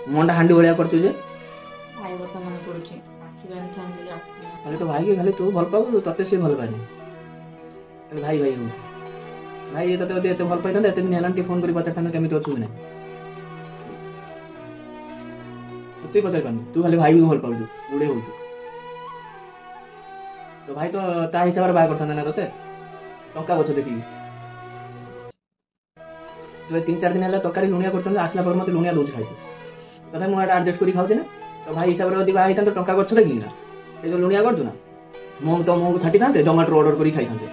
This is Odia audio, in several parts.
ମୁହଁଟା ହାଣ୍ଡି ଭଳିଆ କରୁଛୁ ଯେ। ଭାଇ କଥା ମନେ ପଡୁଛି, ଆଖି ବାନ୍ଧିଥାନ୍ତି। ଖାଲି ତୋ ଭାଇକି ଖାଲି ତୁ ଭଲ ପାଉ, ତତେ ସିଏ ଭଲ ପାଏନି। ଖାଲି ଭାଇ ଭାଇ ହଉଛି। ଭାଇ ତତେ ଯଦି ଏତେ ଭଲ ପାଇଥାନ୍ତା, ଏତେ ଦିନ ହେଲାଣି ଟିକେ ଫୋନ୍ କରି ପଚାରିଥାନ୍ତା କେମିତି ଅଛୁ କି ନାହିଁ? ତତେ ପଚାରି ପାରୁନି, ତୁ ଖାଲି ଭାଇକୁ ଭଲ ପାଉଛୁ, ଯୋଡ଼େ ହଉଛୁ। ତୋ ଭାଇ ତ ତା ହିସାବରେ ବାହା କରିଥାନ୍ତା ନା ତତେ, ଟଙ୍କା ଗଛ ଦେଖିକି। ତୁ 3-4 ଦିନ ହେଲା ତରକାରୀ ଲୁଣିଆ କରୁଛନ୍ତି, ଆସିଲା ପରେ ମୋତେ ଲୁଣିଆ ଦଉଛି ଖାଇତେ, ତଥାପି ମୁଁ ଏଇଟା ଆଡ଼ଜଷ୍ଟ କରି ଖାଉଛି ନା। ତ ଭାଇ ହିସାବରେ ଯଦି ବାହା ହେଇଥାନ୍ତେ, ଟଙ୍କା ଗଛ ଦେଖିକି ନା ସେ ଯୋଉ ଲୁଣିଆ କରୁଛୁ ନା, ମୁଁ ତ ମୁହଁକୁ ଛାଟିଥାନ୍ତେ, ଜମାଟୋରୁ ଅର୍ଡର କରି ଖାଇଥାନ୍ତେ,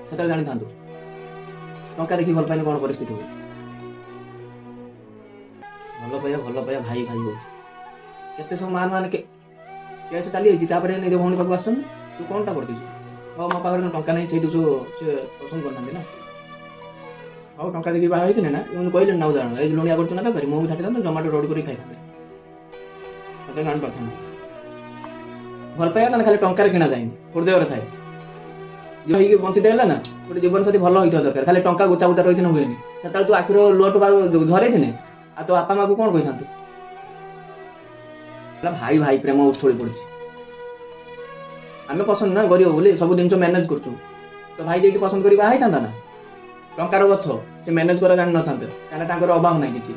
ସେତେବେଳେ ଜାଣିଥାନ୍ତୁ ଟଙ୍କା ଦେଖି ଭଲ ପାଇଲେ କ'ଣ ପରିସ୍ଥିତି ହୁଏ। ଭଲ ପାଇବା ଭଲ ପାଇବା ଭାଇ ଭାଇ ହଉଛି। କେତେ ସବୁ ମାନ ମାନ କେସ୍ ଚାଲିଯାଇଛି, ତାପରେ ନିଜ ଭଉଣୀ ପାଖକୁ ଆସୁଛନ୍ତି। ତୁ କ'ଣଟା କରିଦେଇଛୁ? ହଉ, ମୋ ପାଖରେ ଟଙ୍କା ନାହିଁ, ସେଇଠୁ ସବୁ ସେ ପସନ୍ଦ କରିନାହାନ୍ତି ନା। ହଉ, ଟଙ୍କା ଦେଇକି ବାହା ହେଇଥିଲେ ନା, ମୁଁ କହିଲିନି ନା ଉଦାହରଣ, ଏଇ ଲୁଣିଆ କରୁଛୁ ନା ତରକାରୀ, ମୁଁ ବି ଛାଟିଥାନ୍ତେ, ଜମାଟୋ ରୋଡ଼ କରିକି ଖାଇଥାନ୍ତେ, ସେତେବେଳେ ଜାଣିପାରିଥାନ୍ତେ। ଭଲ ପାଇବା ନା ଖାଲି ଟଙ୍କାରେ କିଣା ଯାଏନି, ହୃଦୟରେ ଥାଏ। ହେଇକି ବଞ୍ଚିତ ହେଲା ନା ଗୋଟେ ଜୀବନ ସାଥୀ ଭଲ ହେଇଥିବା ଦରକାର, ଖାଲି ଟଙ୍କା ଗୁଚା ଗୁଚା ରହିଥିଲେ ହୁଏନି। ସେତେବେଳେ ତୁ ଆଖିର ଲୁହ ଟୋପା ଝରେଇଥିଲେ ଆଉ ତୋ ବାପା ମାକୁ କ'ଣ କହିଥାନ୍ତୁ? ଭାଇ ଭାଇ ପ୍ରେମ ଉଛୁଳି ପଡୁଛି। ଆମେ ପସନ୍ଦ ନା ଗରିବ ବୋଲି ସବୁ ଜିନିଷ ମ୍ୟାନେଜ କରୁଛୁ। ତ ଭାଇ ଯେଇଠି ପସନ୍ଦ କରି ବାହା ହେଇଥାନ୍ତା ନା, ଟଙ୍କାର ଗଛ ସେ ମ୍ୟାନେଜ କରିବା ଜାଣିନଥାନ୍ତେ, କାହିଁକିନା ତାଙ୍କର ଅଭାବ ନାହିଁ କିଛି,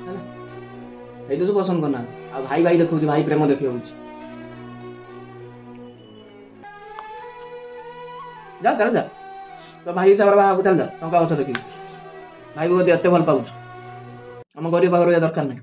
ହେଲା? ସେଇଠୁ ସବୁ ପସନ୍ଦ କରୁନାହାନ୍ତି। ଆଉ ଭାଇ ଭାଇ ଦେଖାଉଛି, ଭାଇ ପ୍ରେମ ଦେଖାଉଛି। ଯା ଚାଲ ଯା, ତ ଭାଇ ହିସାବରେ ବାହା ଚାଲ ଯା, ଟଙ୍କା ଗଛ ଦେଖିକି। ଭାଇ ଯଦି ଏତେ ଭଲ ପାଉଛୁ, ଆମ ଗରିବ ପାଖରେ ରହିବା ଦରକାର ନାହିଁ।